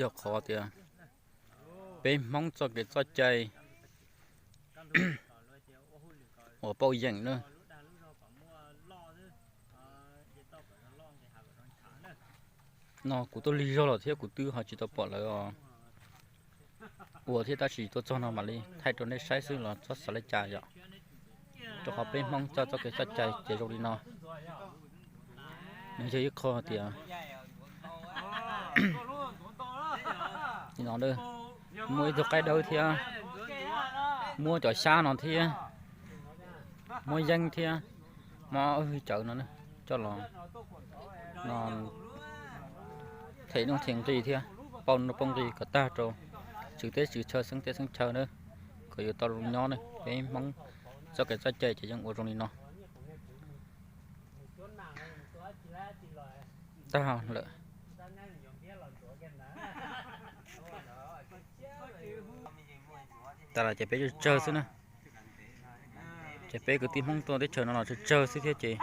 Yog qhov tias peb Hmoob txoj kev txoj cai uas pauj yeem na. No kuv tuaj lig zog los thiab kuv twb ho tsis tau pom lawv os. Ua thiab tab sis tuaj txog no mam li thaij rau nej saib xwb los txhob xav li cas yom. Rau qhov peb Hmoob txoj txoj kev txoj cai ces zoo li no. Nws yog ib qho tias li no, muab ib tug qaib dawb thiab, muab cov xyab no thiab, muab yeeb thiab, muab cawv no coj los no them nuj them nqi thiab pauj nuj pauj nqi kom tag rau tswv teb tswv chaw xeeb teb xeeb chaw na, kom yuav tau zoo nyob na. Peb Hmoob txoj kev txoj cai ces yeej ua zoo li no. Tag lawm. Tas lawm ces peb tsawg tsawg xwb na. Ces peb kwv tij Hmoob tuaj teb chaws no los tsawg tsawg xwb thiab ces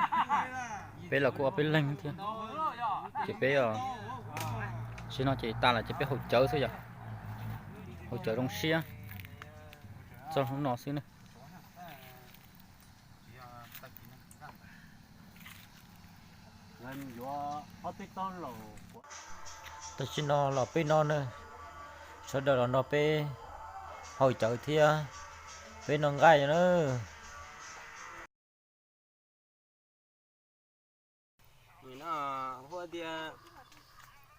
peb los kuj ob peb leeg thiab. Ces peb, tam sim no ces tas lawm ces peb haus cawv xwb yom. Haus cawv zoo siab txog hnub no xwb na. Tam sim no los peb no na, sawv daws los nrog peb haus cawv thiab peb noj nqaij no na. Hu tias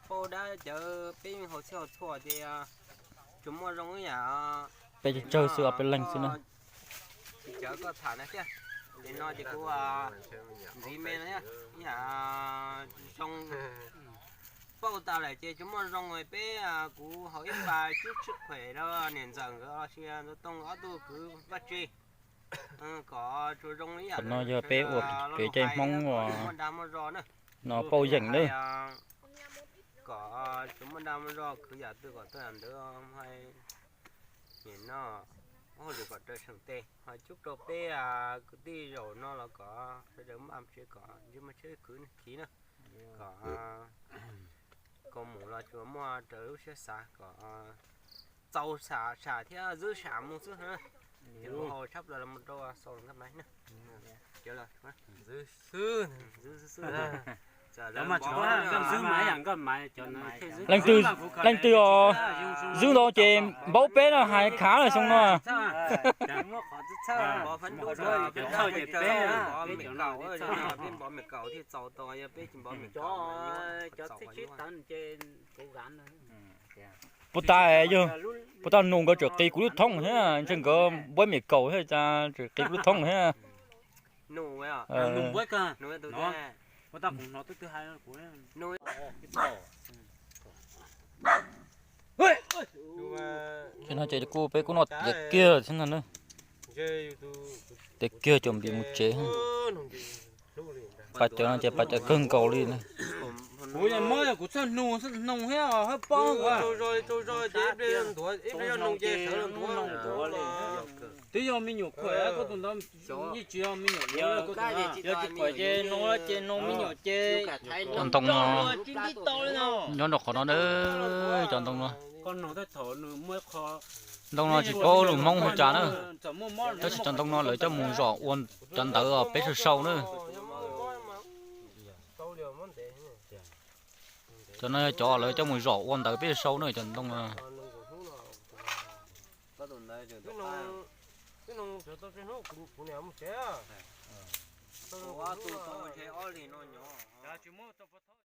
pauj dab cawv peb yeej haus txhij haus txhua tias tsuas muaj zoo ib yam. Peb tsawg xwb, ob peb leeg xwb na. Cawv koj tham na thiab, ces no ces kuv ntxiv me no thiab, ib yam zoo pauj tas lawm ces tsuas muaj zoo peb, kuv haus ib pas cub tshwj khuem rau niam ntxawm nkawd los sis ntxawg tooj ob tug kwv Vaj Tse, kom tsuas zoo ib yam no yog peb ua kev cai Hmoob uas no pauj yeem na. Kom tsuas muaj dag muaj zog kwv yam twg kom tau yam ntawd, nim no hauj lwm kom raws seem tes ho cub rau peb kwv tij zaum no los kom sawv daws muaj am tsev kom ntsej muag tsheb kwv khiv na, kom kaus mum los tsuas muaj raws lub siab xav kom txaus sam thiab zwb sam mus xwb na. Ces kuv haus tshaj plaws los mus rau xaus nkaj maiv na. Leej twg, leej twg os, zwb ntau ces npaub peb no hais khav lawm xyoo no. Puas tas yog, puas tas nus nkawd tseem qiv kuv lub thoob thiab, ntshe nkawd npuab mem kaum thiab cas tseem qiv kuv lub thoob thiab. Ces no ces kuj peb kuj noj tiav kiag thiab no na. Tiav kiag cov npis mus tsev. Pas cawv no ces pas cawv kawg nkaus li na. Kuv yog mob yog kuv txoj hnu, hnu thiab hawb pob. Twb yog me nyuam khuam, koj tus ntawd yeej tsis yog me nyuam, yog tsis khuam ces no ces no me nyuam ces cov ntoo no nyob rau qhov no na, cov ntoo no. Ntoo no tsis paub lus Hmoob hu cas na, tab sis cov ntoo no lawv coj mus zom ua cov ntawv peb sau sau na. Cov no yog cov lawv coj mus zom ua ntawv peb sau na cov ntoo no.